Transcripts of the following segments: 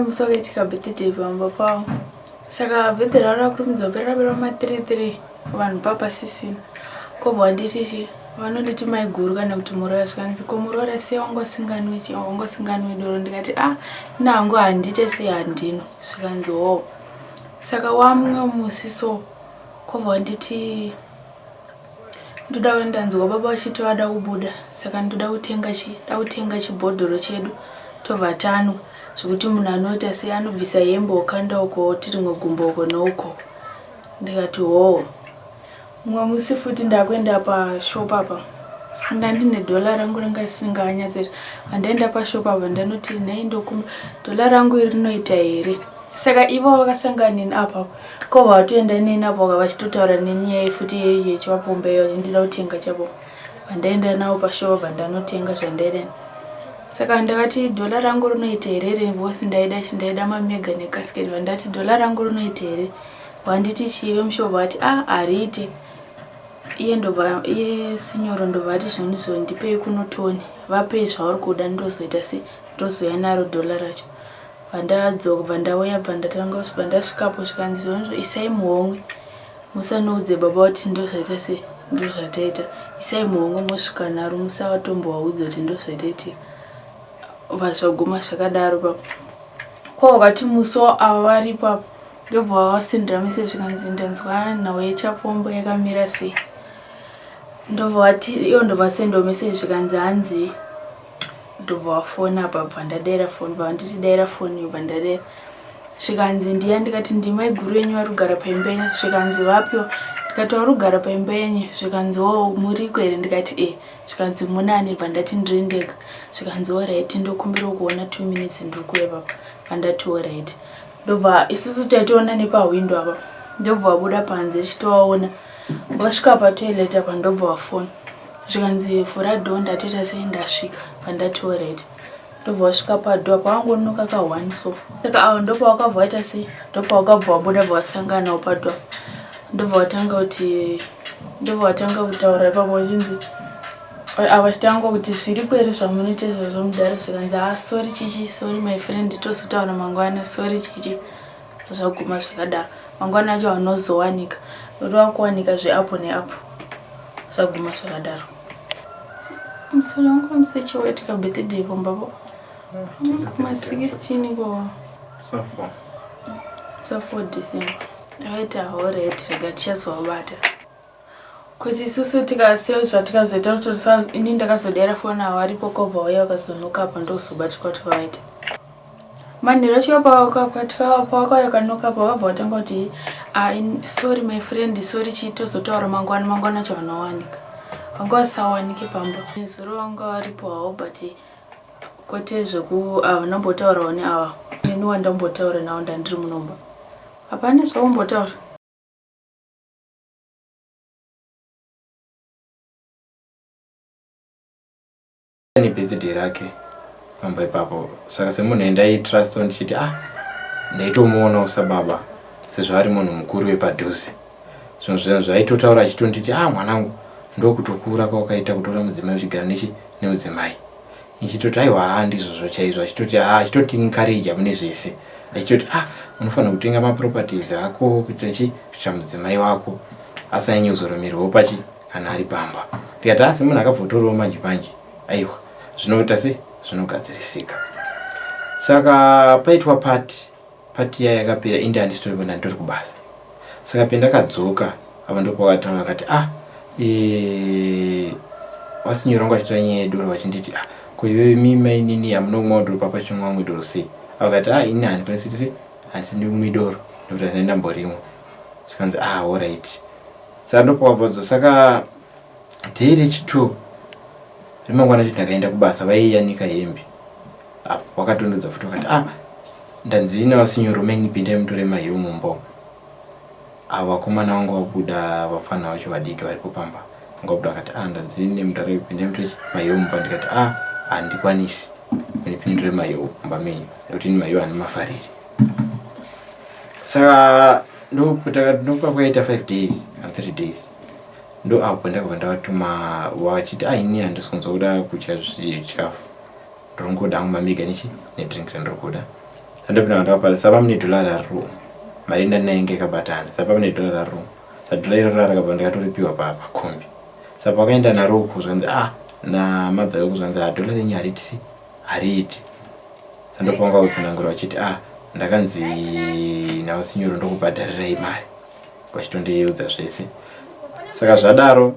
Musi wakaitika birthday pamba pavo saka birthday ravo rakurumidza kupera rapera ma 3 3 vanhu papasisina kobva wanditi chi vanonditi maiguru kana kuti muroora zvikanzi ko muroora sei wanga usinganwi chi wanga usinganwi doro ndikati ah nangu handiite sei handino zvikanzi hoo saka wamwe musi so kobva wanditi ndoda ndanzwa baba vachiti vada kubuda saka ndoda kutenga chi da kutenga chibhodhoro chedu tobva tanwa zvekuti munhu anoita sei anobvisa hembe okanda uko oti rimwe gumbo uko neuko ndikati hoo mumwe musi futi ndakuenda pashop apa saka ndandine dhola rangu ranga risinganyatseri vandaenda pashop apa ndanoti nhai ndokumba dhola rangu iri rinoita here saka ivo vakasangana neni apa ko vatoenda neni apo vachitotaura neni yayi futi yechivapomba iyo ndida kutenga chapo vandaenda navo pashop apa ndanotenga zvandaida saka ndakati dhola rangu rinoita here re because ndaida ndaida mamega nekasket vandati dhola rangu rinoita here vanditi chii vemushop vati a ah, hariite iye ndobva iye sinyoro ndobva ati zvonizvo ndipei kuno toni vapei zvauri kuda ndozoita se ndozouya naro dhola racho vandadzoka bva ndauya bva ndatanga bva ndasvikapo zvikanzi zvonizvo isai muhomwe musanoudze baba kuti ndozvaita se ndozvataita isai muhomwe mosvika naro musavatombovaudza kuti ndozvataitika vazvaguma zvakadaro pa kwa wakati musi ava varipo apa ndobva vasendera message zvikanzi ndanzwa nhau yechapombo yakamira sei ndobva vati ivo ndobva vasendawo message zvikanzi hanzi ndobva vafona apa bva ndadaira foni bva vanditi daira foni bva ndadaira zvikanzi ndiya ndikati ndimai guru yenyu vari kugara paimba yenyu zvikanzi vapiwa ndikati vari kugara paimba yenyu zvikanzi wo muriko here ndikati e zvikanzi munani bva ndati ndiri ndega zvikanzi alright ndokumbira kuona 2 minutes ndiri kuuya papa bva ndati alright ndobva isusu taitoona nepahwindo apa ndobva vabuda panze tichitovaona vasvika patoilet apa ndobva vafona zvikanzi vhura door ndatoita sei ndasvika pandati alright ndobva vasvika padoor pavangonoka ka1 so saka avo ndopavakabva vaita sei ndopavakabva vabuda bva vasanganawo padoor ndobva vatanga kuti ndobva vatanga kutaura ipapo vachinzi avachitanga kuti zviri kwere zvamunoita izvozvo mudhara zvikanzi ha ah, sorry chichi sorry my friend tozotaura mangwana sorry chichi zvaguma zvakadaro mangwana acho anozowanika rova kuwanika zveapo neapo zvaguma zvakadaro musoro wangu museche waitika birthday pombapo ma16 ko sa4 December akaita alright rega tichazovabata kuti isusu tikasiya zvatikazoita kuti ini ndakazodera foni avo aripo kobva uya vakazonoka apa ndokuzobatikwa kuti vaita manheru acho pavakauya kanoka apa vakabva vatanga kuti ah, sorry my friend sorry chii tozotaura mangwana mangwana acho vanowanika vanga vasawanike pamba nezuro vanga varipo havo but kwete zveku havana neava neni wandambotaura navo ndandiri munomba hapana zvaumbotaura. Nebirthday rake pamba ipapo saka semunhu endaitrust ndichiti ah ndaitomuonawo sababa sezvo ari munhu mukuru wepadhuze zvinhu zvaitotaura achitonditi ah mwanangu ndokutokura kwawakaita kutora mudzimai uchigara nechi nemudzimai ichitoti aiwa haa ndizvozvo chaizvo achitoti ah achitoti encourage mune zvese achitoti ah unofanira kutenga maproperties ako kuitira chi kuitira mudzimai wako asanyanye kuzoromerwawo pachi kana ari pamba ndikati asi munhu akabvotorawo manje manje aiwa zvinoita sei zvinogadzirisika saka paitwa party party iya yakapera indi handisitori kuenda nditori kubasa saka pendakadzoka apa ndopavataura vakati ah e, wasinyora wangu achitora nyaya yedoro vachinditi ah ko iwe mi mainini hamunomwawo doro papa chimwa mwe doro sei akati ah ini handikwanisi kuti sei handisi ndimwi doro nekuti handisati ndamborimwa zvikanzi ah alright saka ndopawabvadzo saka day rechi2 remangwana cho ndakaenda kubasa vaiyanika hembe apo wakatondodza futi wakati ah ndanzi navasinyoro maini pindai mutore mahiu mumba umu avo vakomana vanga vabuda vafana vacho vadiki varipo pamba vanga vabuda vakati ah ndanzi nemudhara pindai mutore mahiu mumba ndikati ah handikwanisi ndipindure mahiu mumba menyu nekuti ini mahiu handimafariri saka ndopa kwaita 5 days kana 3 days ndo apo ndakabva ndavatuma vachiti ah ini handisi kunzwa kuda kudya chikafu ndiri kungoda hangu mamega nechi nedrink randiri kuda. Sandopinda ndakapara sapa mune dollar raro. Mari ndanainge yakabatana. Sapa mune dollar raro. Sadollar iroro rakabva ndakatoripiwa pa pakombi. Saka vakaenda naro uko zvikanzi ah namadza uko zvikanzi ah dollar renyu hariiti sei hariiti. Sandopanga kutsanangura vachiti ah ndakanzi navasinyoro ndokubhadharirai mari vachitondiudza zvese. Saka zvadaro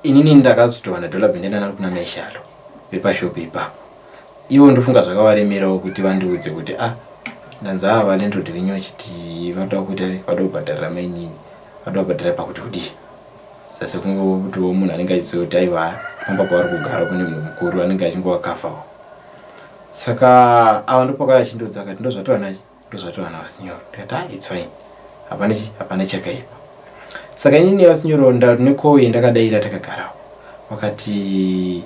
inini ndakazotowana dollar bhendaenda naro kuna mai Shalo vepashopu ipapo. Ivo ndofunga zvakavaremerawo kuti vandiudze kuti ah ndanzi ava valandlord venyu vachiti vanoda kuita sei vanoda kubhadharira mainini vanoda kubhadhara pakuti kudii sasekungokutiwo munhu anenge achiziva kuti aiwa pamba pavari kugara kune munhu mukuru anenge achingovakafawo saka ava ndopakauya achindiudza akati ndozvatora nachi ndozvatora navasinyoro ndikati ah its fine hapana chi hapana chakaipa saka inini vasinyoro ndane ndakadaira takagarawo vakati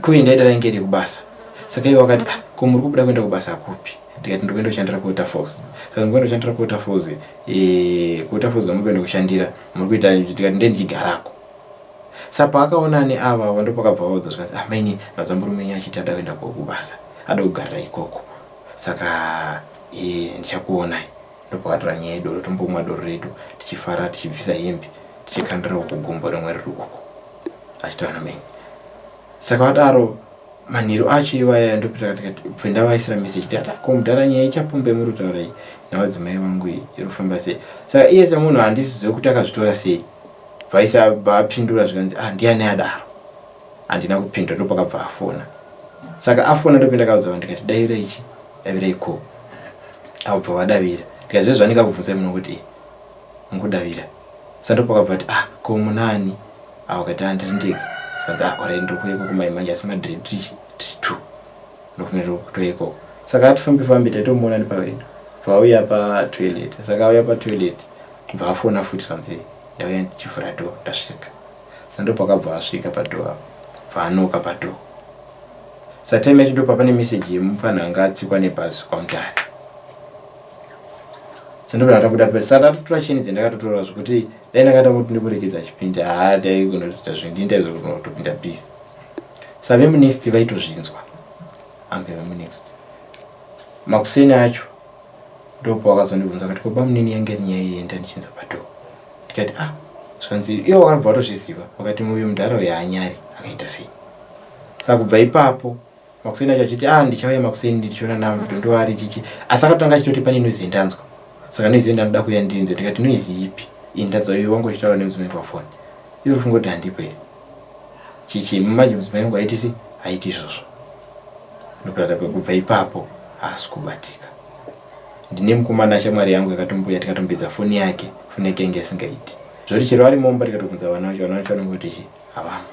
koyi ndaida rainge iri kubasa saka ivo vakati ah, ko muri kubuda kuenda kubasa kupi ndikati ndiri kuenda kushandira kuwaterfalls saka ndiri kuenda kushandira kuwaterfalls eh, kuwaterfalls kwamuri kuenda kushandira muri kuita ndikati ndee ndichigarako saka paakaona ane ava ava ndopakabva vaudza zvikanzi ah maini mazamburume enyu achiti ada kuenda kubasa ada kugarira ikoko saka eh, ndichakuonai ndopakatora nyaya yedoro tombomwa doro redu tichifara tichibvisa hembe tichikandira uku gumbo rimwe riri uku achitaura namaini saka vadaro manheru acho iwaya ndopita tikati bve ndavaisira message tikati ko mudhara nyaya ichapombe muri kutaura iyi navadzimai vangu iyi iri kufamba sei saka iye semunhu handisizive kuti akazvitora sei vaisa vapindura zvikanzi ah ndiani adaro handina kupindura ndopakabva afona saka afona ndopinda kaudza vanhu ndikati davira ichi davira iko abva vadavira ndikati zvezvanika kubvunzai muno kuti mungodavira saka ndopakabva ati ah ko munani avo kati ah ndiri ndega zvikanzi ah orai ndiri kuuya ikoko mai manje asi madrid tiri tiri two ndokumira kutoya ikoko saka atifambi fambi taitomuona nepawindo bva patoilet saka auya patoilet bva afona futi zvanzi ndauya ndichivhura door ndasvika saka ndopakabva asvika padoor apo bva anoka padoor saka time yacho ndopapane message yemupfanha anga atsikwa nebhazi kwamutare sandobva ndatabuda pe saka ndatotora cheni dzendakatotora zvekuti dai ndakada kuti ndimuregedza achipinda haa taigona kutoita zvinhu ndini ndaizogona kutopinda busy sa vemunext vaitozvinzwa ambe vemunext makuseni acho ndopawakazondibvunza kati ko bamunini yange iri nyaya iyi ndandichinzwa padoor ndikati ah zvanzi ivo vakabva vatozviziva vakati uyu mudhara uyu haanyari akaita sei saka kubva ipapo makuseni acho achiti ah ndichauya makuseni ndichiona ndoari chichi asi akatanga achitoti pane noise yandanzwa saka noise ndanoda kuuya ndinzwe ndikati noise ipi ini ndanzwa iwe wangu uchitaura nemudzimai pafoni iwe ufunga kuti handipo here chichi manje mudzimai wangu aiti sei aiti izvozvo ndokurata kubva ipapo haasi kubatika ndine mukomana shamwari yangu yakatombuya tikatombedza foni yake foni yake yange isingaiti zvoti chero ari mumba tikatobvunza vana vacho vana vacho vanongoti chi havamo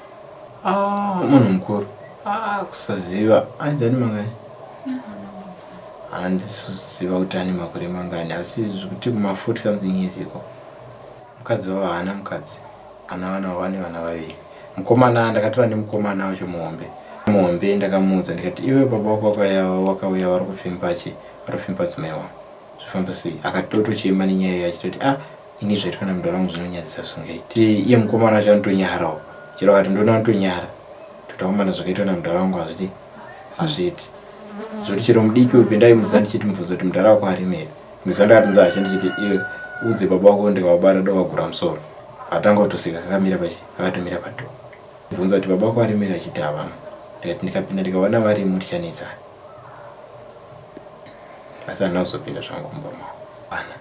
ah, munhu mukuru ah, kusaziva ainzi ane mangani handisiziva kuti ane makore mangani asi zvekuti kuma 40 something years iko mukadzi wavo haana mukadzi ana vana vane vana vaviri mukomana ndakatora nemukomana wacho muhombe muhombe ndakamuudza ndikati iwe baba wako wakauya wakauya vari kupfimba chi vari kupfimba dzimai wangu zvifamba sei akatotochema nenyaya iyo achitoti ah ini zvaitwa namudhara wangu zvinonyadzisa zvisingaiti iye mukomana wacho anotonyarawo chero akati ndona anotonyara toti akomana zvakaitwa namudhara wangu hazviti hazviiti zvoti chero mudiki upi ndaimubvunza ndichiti mubvunzo kuti mudhara wako arimo here muzuva ndakatonzwa hasha ndichiti iwe udze baba wako ndikavabata ndovagura musoro atanga kutoseka kakamira pachi kakatomira padoor bvunza kuti baba wako arimo here achiti havamo ndikati ndikapinda ndikaona varimo tichanetsana asi handina kuzopinda zvangu mumba mavo ana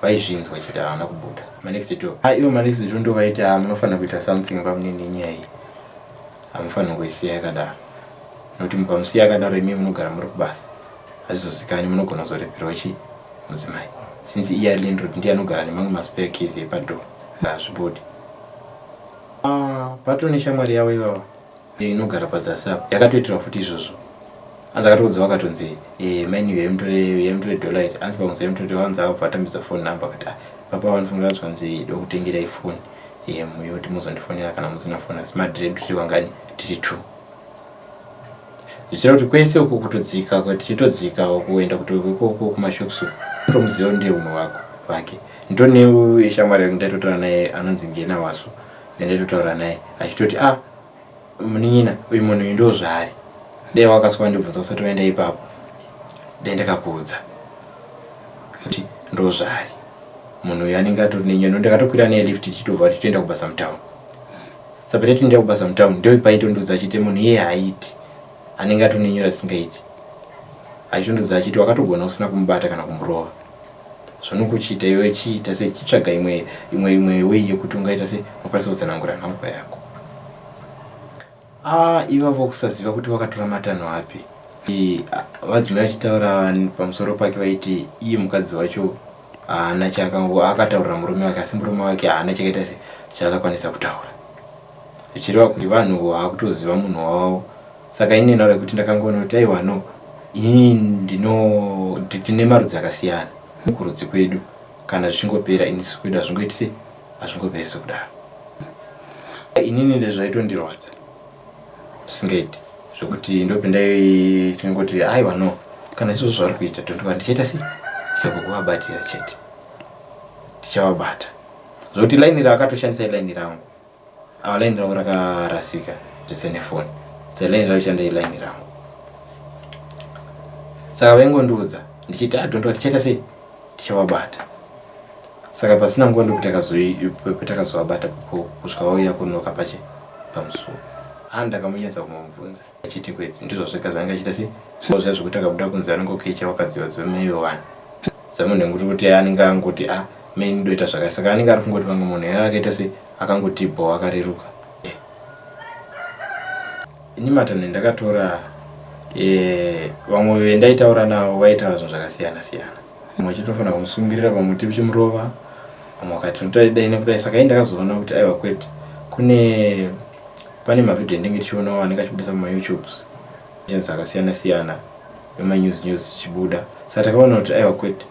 vaizvinzwa chete havana kubuda manext door ah, ivo manext door ndo vaiti ah, munofanira kuita something pamunini nyaya iyi hamufaniri kuisiya yakadaro nokuti mukamusiya yakadaro imi munogara muri kubasa hazvizozikani munogona kuzoripirwa chi mudzimai since iye ari landlord ndiye anogara nemamwe maspare keys epadoor hazvibudi ah, patone shamwari yavo ivava inogara padzasi apo yakatoitirwa futi izvozvo anzi akatoudza vakatonzi eh, maini yemutore dollar iti anzi pakunzi yemutore vanzi akabva atambidza phone number akati ah, papa vanofungira zvanzi dokutengerai foni eh, yoti muzondifonera kana musina foni asi madread tiri vangani tiri two zvichira kuti kwese uku kutodzika tichitodzika kuenda kuti ikoko kumashops uku tomuziva ndiye umwe wako vake ndone shamwari yangu ndaitotaura naye anonzi ngena wasu ndaitotaura naye achitoti ah munin'ina uyu munhu uyu ndo zvaari Dai wakaswa ndibvunza usati waenda ipapo, dai ndakakuudza kuti ndozvaari munhu uyu anenge atori nenyaya. Ndakatokwira naye lift tichitobva tichitoenda kubasa mutown. Saka patatoenda kubasa mutown ndo paitondiudza achiti munhu iye haaiti, anenge atori nenyora dzisingaiti, achitondiudza achiti wakatogona usina kumubata kana kumurova. Zvaunokuchiita iwe chiita se chitsvaga imwe imwe imwe way yekuti ungaita se unokwanisa kutsanangura nhamba yako. Ah, ivavo kusaziva kuti vakatora matanho api. Vadzimai vachitaura pamusoro pake vaiti iye mukadzi wacho haana chaakango akataurira murume wake, asi murume wake haana chakaita se chaakakwanisa kutaura, zvichireva kuti vanhu vaakutoziva munhu wavo. Saka ini ndaura kuti ndakangoona kuti aiwa no, inini ndino tine marudzi akasiyana kurudzi kwedu. Kana zvichingopera, ini kwedu hazvingoiti sei, hazvingoperi sekudaro. Inini ndezvaitondirwadza zvisingaiti zvekuti ndopindai tingoti aiwa no, kana izvozvo zvavari kuita tondiwa ndichaita sei, ndichagokuvabatira chete, tichavabata. Zvokuti laini raakatoshandisa ilaini rangu, ava laini ravo rakarasika zvese nefoni, saka laini raishanda ilaini rangu. Saka vaingondiudza ndichiti adondiwa tichaita sei, tichavabata. Saka pasina nguva ndokuti kusvika vauya kunoka pache pamusuwo. Ha, ndakamunyatsa kumubvunza achiti kwete, ndizvo zvega zvaange achiita sei zviya zvekuti akabuda kunze anongokecha wakadziva dziva wani semunhu ekuti kuti anenge angoti a meni ndoita zvakati. Saka anenge ari kungoti pamwe munhu iye akaita sei, akangoti bho, akareruka. Ini matanho endakatora, vamwe vendaitaura navo vaitaura zvinhu zvakasiyana siyana. Mumwe achitofanira kumusungirira pamuti uchimurova, vamwe vakati dai nekudai. Saka ini ndakazoona kuti aiwa kwete, kune pane mavhidhiyo endinge tichionawo anenge achibudisa mumaYouTubes dzakasiyana siyana, emanews news zvichibuda. Saka takaona kuti aiwa kwete,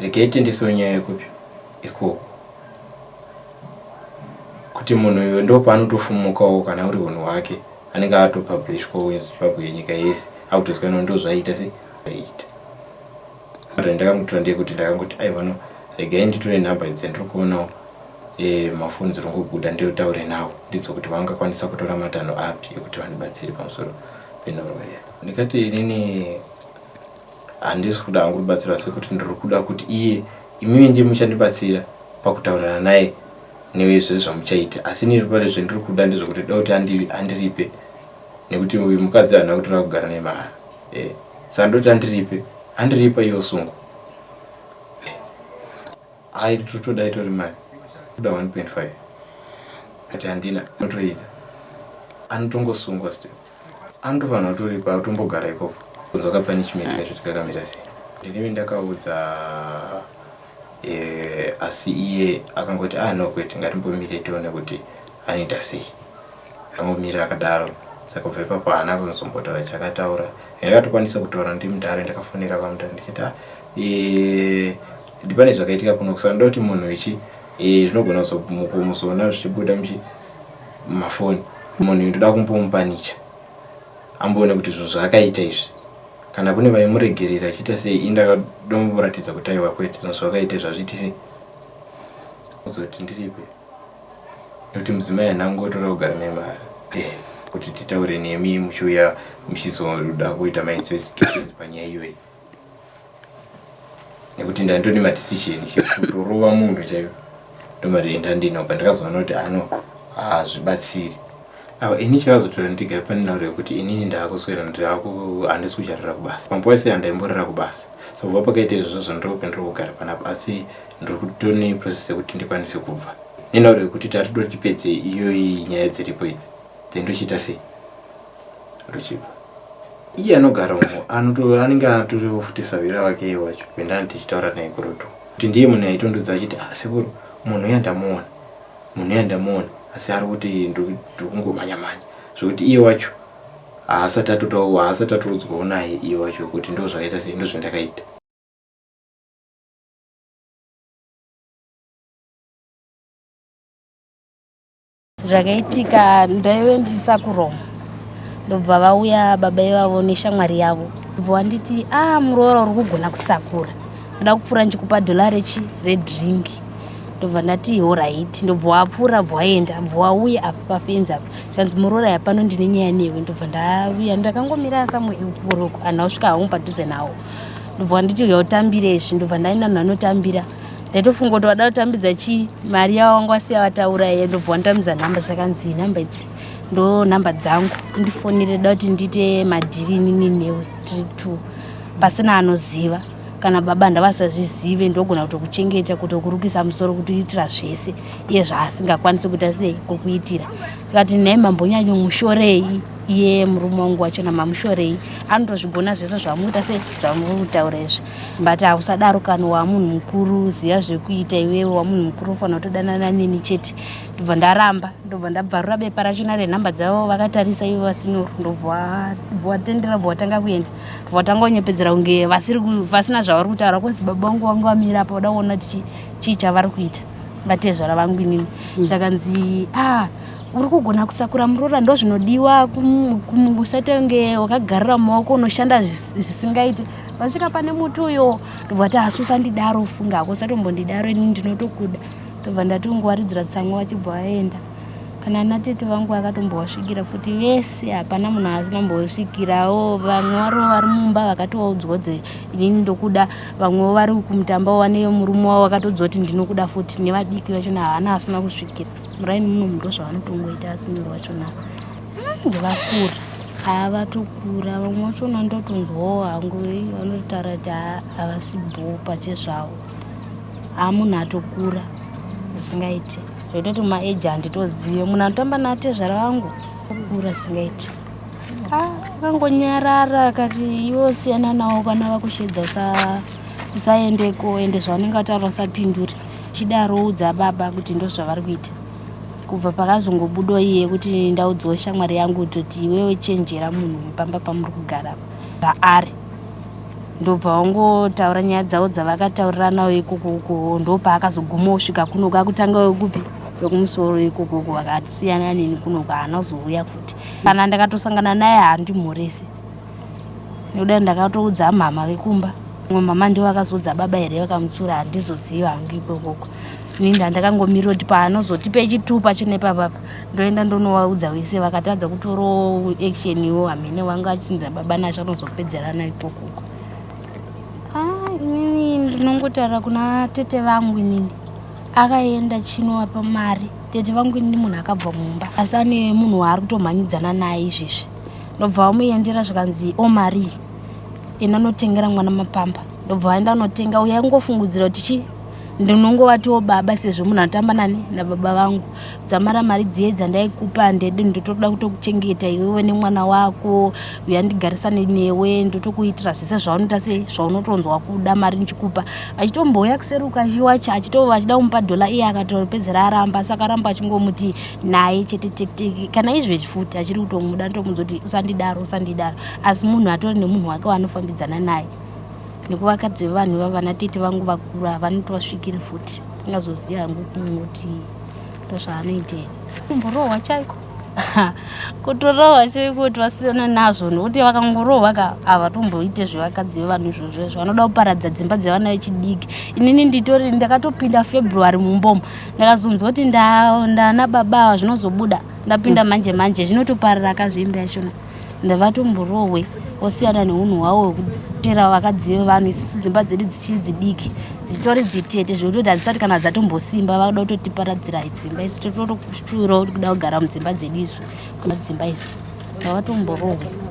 regai tiendesewo nyaya yekupi ikoko, kuti munhu uyu ndo paanotofumukawo kana uri unhu hwake anenge atopublishwawo Zimbabwe nyika yese akutozikanwa ndo zvaiita sei zvaita. Ndakangotora ndeyekuti ndakangoti aiwa no, regai nditore nhamba idzi dzandiri kuonawo mafoni dziri kungobuda, ndiotaure navo ndidzo kuti vangakwanisa kutora matanho api ekuti vandibatsire pamusoro penhoroondo iya. Ndikati inini handisi kuda hangu rubatsiro, asi kuti ndiri kuda kuti iye imimi ndiye muchandibatsira pakutaurirana naye nezvese zvamuchaita. Asi inini pane zvendiri kuda ndezvekuti da kuti andiripe, nekuti uyu mukadzi haana kutora kugara naye mahara. Saka ndoti andiripe, andiripa iye osungwa. Ai, totoda itori mari kuda 1.5 ati handina notoida, anotongosungwa still, anotofanira kutoripa atombogara ikoko kunzwa kapunishment kacho tikakamira sei. Ndinini ndakaudza asi iye akangoti ah no kwete, ngatimbomire tione kuti anoita sei. Angomira akadaro. Saka kubva ipapo haana kuzombotaura chakataura. Ndakatokwanisa kutaura ndimudhara, ndakafonera vamudhara ndichiti ah, pane zvakaitika kuno, saka ndoda kuti munhu ichi zvinogona muzoona zvichibuda muchi mumafoni, munhu uyu ndoda kumbomupanicha amboone kuti zvinhu zvaakaita izvi, kana kune vaimuregerera achiita sei. Ini ndakadomuratidza kuti aiwa kwete, zvinhu zvakaita izvi hazviiti sei kuzoti ndiripe, nekuti mudzimai hanangotora kugara naye mahara. Kuti titaure nemi muchiuya muchizoda kuita mainvestigations panyaya iyoyi, nekuti ndandoni madecision kutorova munhu chaivo, ndomati enda ndinopa. Ndakazoona kuti ano hazvibatsiri ava. Ini chavazotora ndigare pane nhauro yekuti inini ndaakuswera ndiraku handisi kujarira kubasa pambuva sei handaimborera kubasa. Saka kubva pakaita izvozvo ndiri ndiri kugara panapa, asi ndiri kutone process yekuti ndikwanise kubva nenhauro yekuti tatidoti tipedze iyoyi nyaya dziripo idzi, then ndochiita sei, ndochibva. Iye anogara umo anenge atoriwo futi sahwira wake iye wacho pendani tichitaura naye kuroto kuti ndiye munhu aitondudza achiti ah sekuru, munhu uya ndamuona, munhu uya ndamuona, asi ari kuti ndiri kungomhanya mhanya, zvekuti iye wacho haasati atotawo, haasati atoudzwawo naye iye wacho kuti ndo zvakaita sei, ndo zvandakaita. Zvakaitika, ndaive ndichisakuroma, ndobva vauya baba ivavo neshamwari yavo, ndobva wanditi a ah, muroora uri kugona kusakura, ndoda kupfuura ndichikupa dhola rechi redrink. Ndobva ndati horaiti, ndobva wapfuura bva waenda, bva wauya apa pafenzi apa, zvikanzi muroora yapano ndine nyaya newe. Ndobva ndauya, ndakangomira samwe kuroko, handina kusvika hangu padhuze nawo. Ndobva wanditi uya utambire izvi, ndobva ndaenda munhu anotambira. Ndaitofunga kuti wada kutambidza chii mari yavo wanga wasiya vataura iye, ndobva wanditambidza nhamba, zvakanzi nhamba idzi ndo nhamba dzangu, undifonere da kuti ndiite madhiri inini newe tiri two pasina anoziva. Kana baba ndavasazvizive, ndogona kutokuchengeta, kutokurukisa musoro, kutoitira zvese iye zvaasingakwanisi kuita sei kukuitira. Ndikati nhai mambonyanyomushorei iye murume wangu wachona, mamushorei, anotozvigona zvese zvamuita sei zvamuri kutaura izvi, but hausadaro kana wamunhu mukuru, ziva zvekuita iwewe, wamunhu mukuru ufanira kutodanana neni chete. Ndobva ndaramba, ndobva ndabvarura bepa rachona renhamba dzavo vakatarisa ivo vasinoro, ndobva watendera, bva watanga kuenda, vatanga kunyepedzera kunge vasiri vasina zvavari kutaura, kozi baba vangu vanga vamira apa vada kuona kuti chii chavari kuita vatezvara vangu inini. Zvakanzi a ah, uri kugona kusakura muroora, ndo zvinodiwa, usati kunge wakagarira maoko unoshanda zvisingaiti. Vasvika pane muti uyo, ndobva ti asi usandidaro, ufunga hako, usatombondidaro, inini ndinotokuda. Ndobva ndati ungowaridzira tsamwa, vachibva vaenda. Kana ana tete vangu vakatombovasvikira futi vese, hapana munhu asina kumbosvikirawo. Vamwe vari vari mumba vakatoudzwa kuti inini ndokuda, vamwewo vari kumutambawo vane murume wavo vakatoudzwa kuti ndinokuda futi, nevadiki vachona havana asina kusvikira. Muraini muno ndo zvavanotongoita, asi nyoro vachona vakura, havatokura. Vamwe vachona ndotonzwawo hangu vanotaura kuti havasi bhoo pachezvavo, haa munhu atokura zvisingaiti, zvekutoti maeji handitozive. Munhu anotamba natezvara vangu kura singaiti, akangonyarara akati iwe siyana nawo, kana vakushedza usaendeko, ende zvavanenge vataura usapindure, chidaro udza baba kuti ndo zvavari kuita. Kubva pakazongobudawo iye kuti ndaudzwawo shamwari yangu kutoti iwewe chenjera munhu pamba pamuri kugara paari, ndobva wangotaura nyaya dzavo dzavakatauriranawo ikoko uko, ndopaakazogumawo svika kunoku akutanga wekupi wekumusoro ikoko uko, vakasiyana neni kunoku, haana kuzouya futi. Kana ndakatosangana naye handimhorese, nekuda ndakatoudza mama vekumba, mumwe mama ndivo vakazoudza baba here vakamutsura, handizoziva hangu ikokoko. Ini ndandakangomirira kuti paanozotipe chitupa chone ipapapa ndoenda ndonovaudza vese, vakatadza kutorawo action iwo hamene wanga achinza baba nasho anozopedzerana ikokoko. Ah, inini ndinongotaura kuna tete vangu, inini akaenda chinovapa mari tete vangu inini, munhu akabva mumba asi ane munhu waari kutomhanyidzana naye izvezvi, ndobva vamuendera zvikanzi o mari enda anotengera mwana mapamba, ndobva vaenda anotenga. Uya kungofungudzira kuti chii, ndinongovatiwo baba sezvo munhu anotamba nani nababa vangu, dzamara mari dziye dzandaikupa ndedi ndotoda kutokuchengeta iwewe nemwana wako, uya ndigarisane newe, ndotokuitira zvese zvaunoita sei zvaunotonzwa kuda, mari ndichikupa. Achitombouya kuseruka achiwacha achitova achida kumupa dhola, iye akatopedzera aramba, saka aramba achingomuti naye chete tekiteki. Kana izvezvi futi achiri kutomuda, ndotomuudza kuti usandidaro, usandidaro, asi munhu atori nemunhu wake waanofambidzana naye nekuvakadzi vevanhu ivava. Vana tete vangu vakuru vanotovasvikiri futi, ndingazoziva hangu kuti ndozvaanoita here. Kumborohwa chaiko, kutorohwa chaiko kuti vasiyana nazvo, nokuti vakangorohwa ka havatomboite zvevakadzi vevanhu izvozvo izvo, vanoda kuparadza dzimba dzevana vechidiki. Inini nditori ndakatopinda February mumbomo, ndakazonzwa kuti ndana baba ava zvinozobuda ndapinda manje manje, zvinotoparara kazvimba yachona. Ndavatomborohwe vosiyana neunhu hwavo hwekutera vakadzi vevanhu. Isusu dzimba dzedu dzichiri dzidiki, dzitori dzitete zvekutoti hadzisati kana dzatombosimba, vanoda kutotiparadzira dzimba. Isu totoshuvirawo kuda kugara mudzimba dzedu isu, dzimba isu ngavatomborohwe.